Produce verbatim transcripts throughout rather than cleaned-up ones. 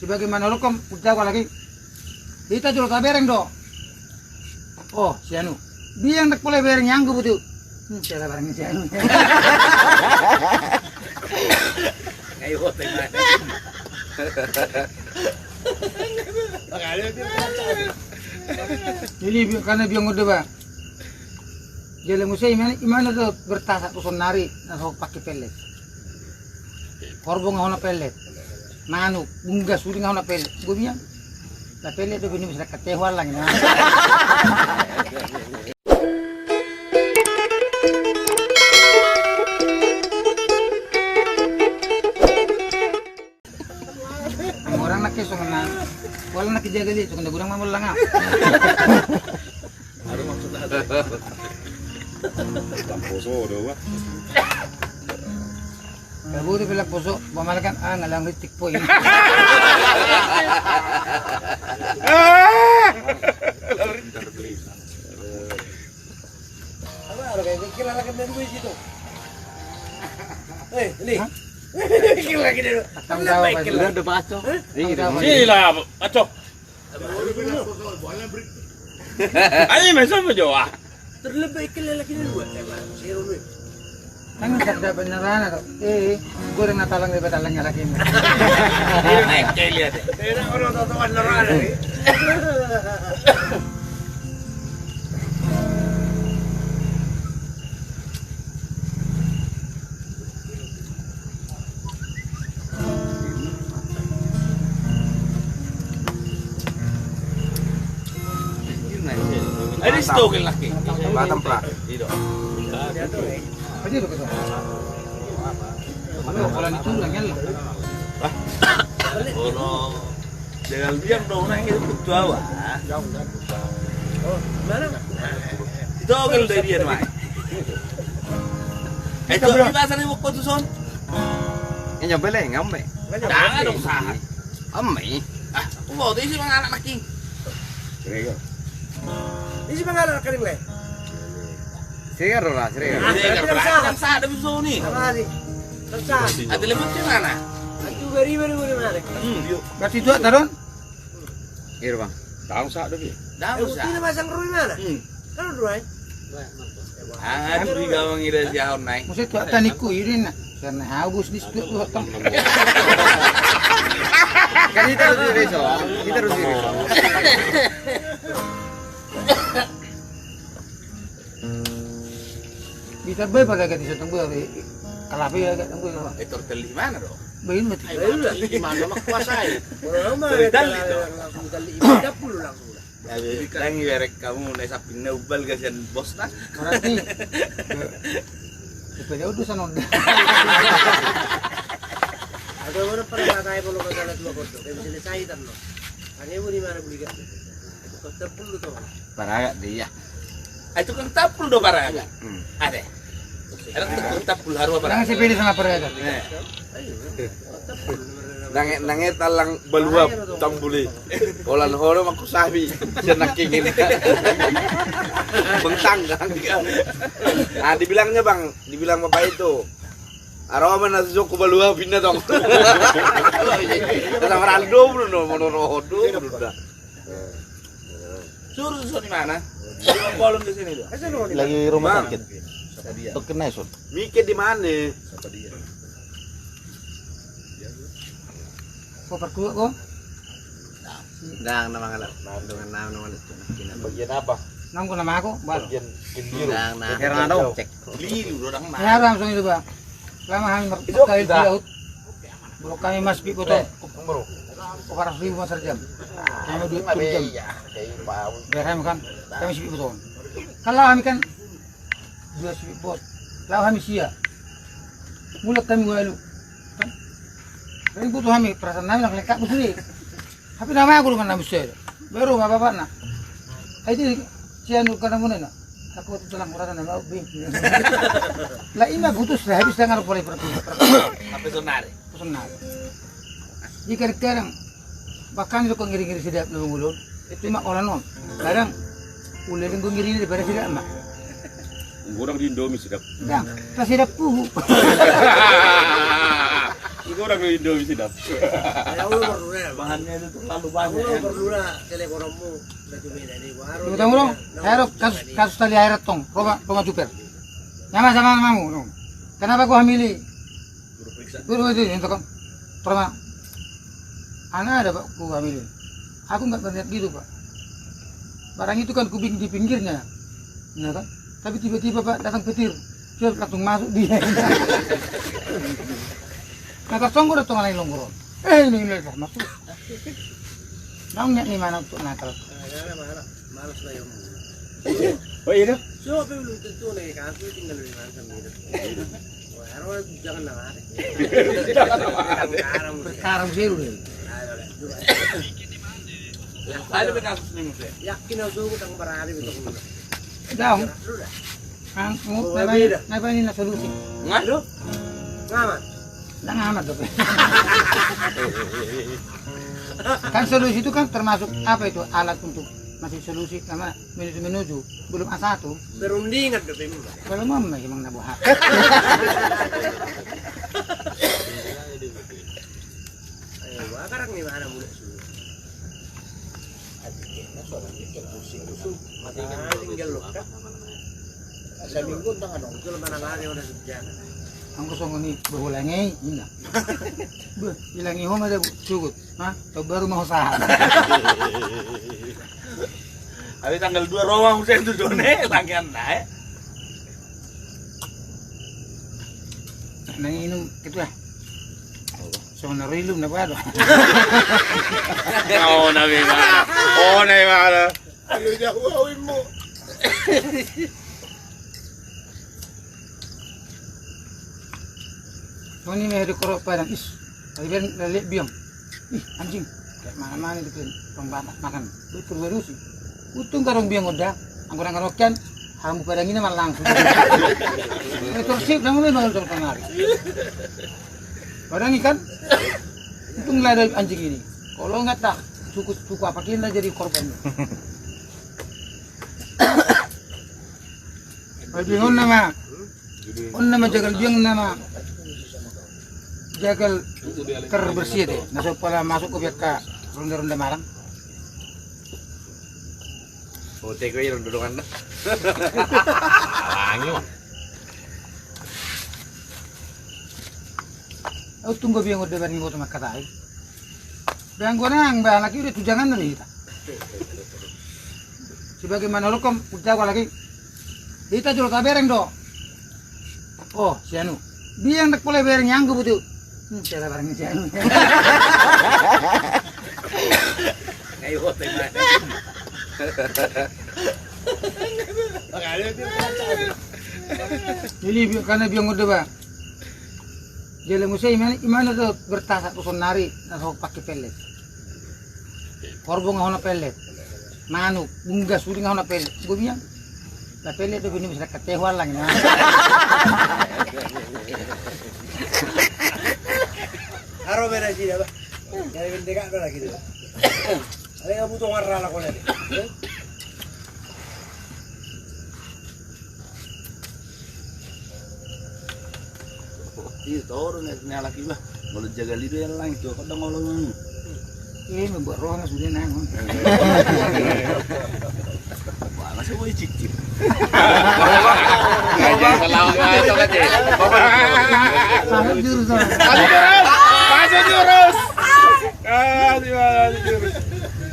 Sebagaimana rukom, ujago lagi. Hita jolo tabereng do. Oh, si anu. Biang dak pole bereng yang gue butuh. Hmm, saya tabereng si anu. Ayo, tengah. Jadi, bi-, karena biang udah, Bang. Jadi, muse imana, imana do bertasak tu sonari, na so pakai pelet. Horbo nga hona pelet. Manuk, unggas, uli nga hona pelet. Gue bilang, lah pelet do bini masyarakat tehuan lang ini. Orang nak kesong na, wala nak jaga dia, cuma gudang mamul lang. Lamposo do, Bang. Kalau boleh bilang poso, pamalakan, ah, ngalang rintik poin. Apa, ada kayak mikir lagi dari gue situ. Eh, ini. Hah? Mikir lagi dulu. Tanggung jawab, Pak. Udah, udah, Pak Acok. Hah? Iya, tanggung jawab. Sila, Acok. Ayo, masuk apa, Jawa? Terlebih ke lelaki ini dua, eh, Bang. Saya dulu. Kan tak dapat nerana, tuh. Eh, goreng na talang, dapat talangnya lagi ini. Ini kayak lihat, ya. Ini orang tua-tua nerana, nih. Ini stogel lagi. Batam pra. Iya. Aja udah ketemu. Mana kalau itu udah nyala. Hah? Ono. Dengan biang dong, nah, itu ketua, wah. Oh, mana? Itu oke, udah dia, Mai. Eh, coba di pasar ini, waktu itu, Son. Ini nyampe le, ngampe. Jangan dong, sahat. Ame. Ah, aku mau tuh isi manganak, King. Serius. Isi manganak, King, le. Serius, Rora, serius. Ah, serius, serius, Rora. Serius, serius. Serius. Ada telepon di mana? Aduh, beri, beri, beri, mana? Hmm, yuk. Berarti itu, Taron? Iya, Bang. Daun sa do, Bi. Daun sa. Ini masang rui mana? Hmm. Kalau rui. Ah, curiga mangira si Ahon nai. Muse tu taniku irin na. Karena haus di situ tu hotong. Kan kita harus di reso. Kita harus di reso. Bisa be pada ganti sotong be, kalape ya, ganti be. Etor teli mana do? Bain mati. Ayo, teli mana, mak kuasai. Orang mah teli do. Langsung teli, tiga puluh langsung. Tapi, tangi berek kamu, naik sapin na ubal kasihan bos na. Berarti. Supaya udah sana udah. Ada orang pernah kata, "Ayo, kalau kata dua kodok, kayak bisa selesai, tan, no." Hanya mau di mana beli kan? Kota puluh tuh. Paragat dia. Ah, itu kan tapul do paragat. Hmm. Ada. Ada tukang tapul haru apa? Nang sepele sama paragat. Eh. Nange, nange talang balua tambuli. Olan holo mangku sabi. Senak kingin. Bentang kan. Ah, dibilangnya, Bang, dibilang bapak itu. Aroma na joko balua pinna tong. Sama Raldo belum no, mono roho dulu belum dah. Suruh susun di mana? Di kolom di sini, Bang. Lagi rumah sakit. Token naik, Sun. Mikir di mana? Kau perkuat, kau? Ndang na mangalap. Ndang na mangalap. Bagian apa? Nang kau nama aku, Bal. Bagian biru. Ndang na. Heran ada, cek. Lilu, orang mana? Ya, langsung itu, Bang. Lama kami mer-, itu berkali di laut. Bro, kami mas pi potong. Bro. Empat ratus ribu mas per jam. Kami duit per jam. Iya, iya, Pak. Biar kami kan, kami sipit potong. Kalau kami kan, dua sipit pot. Lalu kami sia. Mulak kami walu. Kan? Kan butuh kami, perasaan kami nak lengkap butuh ni. Tapi nama aku dengan nama saya. Baru apa apa na. Ai di sian kana muna na. Aku tu tulang kurang na mau bing. Lah ima butuh sudah habis dengar boleh pergi. Apa sonari? Sonari. Di kadang-kadang bahkan itu kok ngiri-ngiri sedap na mangulon. Itu mak orang non. Kadang uleleng gue ngiri-ngiri pada sedap mak. Orang di Indomie sedap. Bang, pas sedap puhu. Dikurang do Indomie sidap. Ya Allah, perlu ya. Bahannya itu terlalu banyak. Perlu, ya. Perlu lah, teleponmu. Udah cuma ini, gua harus. Tunggu, tunggu, tunggu. Aero, kasus, kasus tali aero tong. Roma, Roma Juper. Nama sama mamu, no. Kenapa kau hamili? Guru periksa. Guru itu, itu kan. Roma. Anak ada, Pak, kau hamili. Aku nggak berniat gitu, Pak. Barang itu kan kubing di pinggirnya. Ya kan? Tapi tiba-tiba, Pak, datang petir. Dia langsung masuk dia. Nah, tersonggor itu ngalai longgor. Eh, ini, ini, masuk. Naung niat ni mana untuk nakal? Nah, ya, malas, malas lah yang. Oh, iya, dah. Coba belum tentu nih, kasus tinggal di mana sendiri. Wah, harus jangan nang ada. Jangan nang ada. Sekarang, sekarang sih lu nih. Nah, udah, udah. Ada kasus nih, Mas, ya? Yakin harus utang berani, betul. Dah, Om. Lu dah. Ang, oh, nai bani, beda. Nai bani na solusi. Ngadu? Ngamat. Nang amat dope. Kan solusi itu kan termasuk apa itu, alat untuk masih solusi, nama, menuju, menuju. Belum A satu. Perundingan dope memang. Kalau mau memang na boha. Ayo, gua sekarang di mana mulai solusi? Tinggal lo kan. Seminggu entah kan. Itu mana lari udah sejak. Anggo songon i behulangi, inna. Beh, ilangi homa dia, Bu. Cukup. Hah? Tau baru mau usaha. Habis tanggal dua Roma musim tu, Jone, langian naik. Nang inum itu lah. Songon na ro ilum na baru. Oh, na memang. Oh, na memang. Ayo, jauh, awinmu. Songon i ma di korok padang, is. Tadi ben lelek biang. Ih, anjing. Kayak mana-mana di pen. Pembatas makan. Betul baru sih. Untung karung biang udah. Anggur-anggur okian. Hamu padang ini malah langsung. Betul sih, kamu memang udah pengaruh. Padahal ikan, untung lah ada anjing ini. Kalau nggak tak, suku, suku apa kita jadi korban. Biang on nama, on nama jagal biang nama. Jagal terbersih deh. Nah, so pala masuk ke biak ka ronda-ronda marang. Oh, teko iya ronda dongan. Alangi, Bang. Au tunggu biang udah bareng gua sama katai. Biang gua nang, biang lagi udah tujangan dari kita. Sebagaimana hukum, udah gua lagi. Kita jolo tabereng do. Oh, si anu. Biang dak boleh bereng yang gua butuh. Hmm, saya bareng si anu. Ayo, tema. Jadi, bi-, karena biang udah, Bang. Jadi, muse imana, imana tuh bertasak tuh sonari, atau pakai pelet. Korbo nga hona pelet. Manuk, bunggas, uli nga hona pelet. Gua biang. Lah pelet tuh bini masyarakat tehuan lang, nah. Haro beda sih, apa? Jadi bendeka ada lagi tuh. Ada yang butuh warna lah, kalau ada. Iya, toro ni, ni alak iba. Molo jagal iba yang lain tu, kau dang olo. Iya, membuat roh sudah nang. Wah, masih mau cicip. Masuk jurus. Masuk jurus. Ah, di mana, di mana?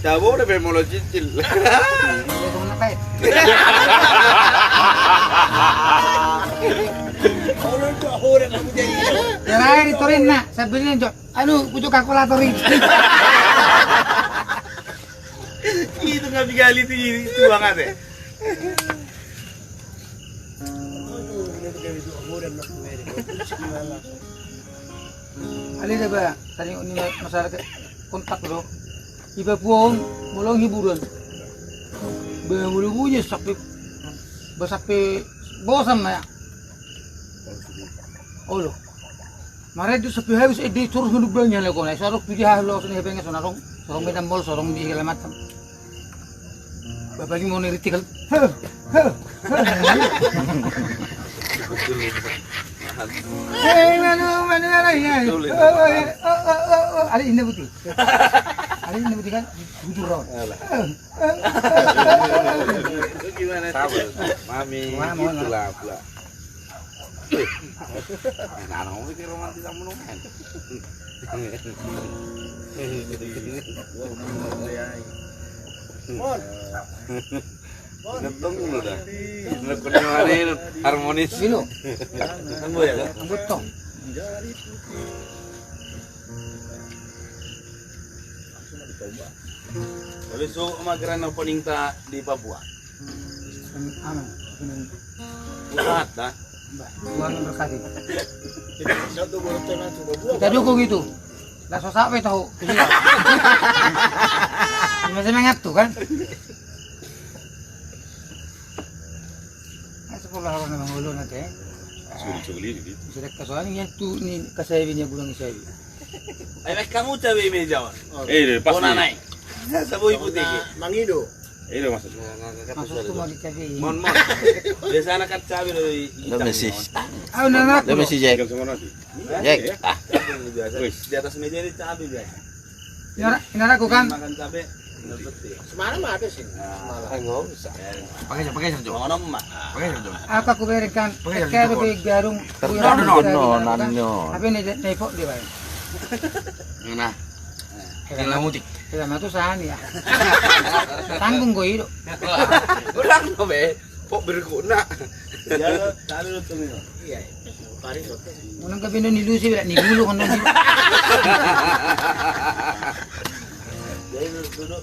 Cabo udah pengen molo cicil. Terakhir di Torin, nak, saya beli, Jok. Anu, pucuk kalkulator ini. Itu nggak digali, itu, itu banget ya. Ale da ba, tadi ni ma-, masalah ke-, kontak do. Iba puon, molo hiburan. Ba molo bunyi sampe, ba sampe bosan ma ya. Olo. Mare tu sampe habis, eh, di terus menubangnya lego na. Sorok tu dia lo sini hepeng, sonarong, sorong Medan Mall, sorong di segala macam. Bapak ini mau niritik kan? Heh, heh, heh. Eh, manu, manu, ala, ya. Sulit. Oh, oh, ya. Oh, oh, oh, oh. Ala, ini putih. Ala, ini putih kan? Bujur, Ron. Alah. Eh, eh, eh, eh, eh. Gimana? Sabar. Mami, gitulah, pula. Nah, nah, ngomong ke romantis sama lu, men. Mon. Ngetong lu dah. Ngetong lu, harmonis. Gino. Tunggu ya, lo. Ngetong. Tapi so, ma gerana opening ta di Papua. Anu, anu. Usaha ta. Bah, Tuhan memberkati. Kita dukung itu. Langsung sampai tahu. Masih mengat tuh kan. Nah, sekolah orang nama ngulu nanti. Sudah kasih ini tu ni kasih ini bulan saya. Ai, baen hamu cabe i meja on. Eh, pas. Bona ni. Nai. Sa boi putih. Mangido. Eh, maksud. Maksudku mau dicabe i. Mon, mon. Biasana kan cabe do i. Lo masih. Au, na, na. Lo masih, Jack. Jack. Ah. Biasa. Wis. Di atas meja ini cabe biasa. Inara, inaraku kan. Makan cabe. Semalam ada sih. Semalam. Enggak usah. Pakai, pakai saja. Pakai saja. Aku, aku berengkan. Pakai saja. Kayak lebih garung. No, no, no, no. Tapi ini, ini pok dia, Bang. Nah. Ini lah mutik. Kita mah tuh sani ya. Tanggung gue hidup. Ulang no, be. Pok berguna. Ya, taruh tuh, Mino. Iya. Paris, oke. Unang ka bino ni Lucy, wala ni gulu kan. Jadi duduk, duduk.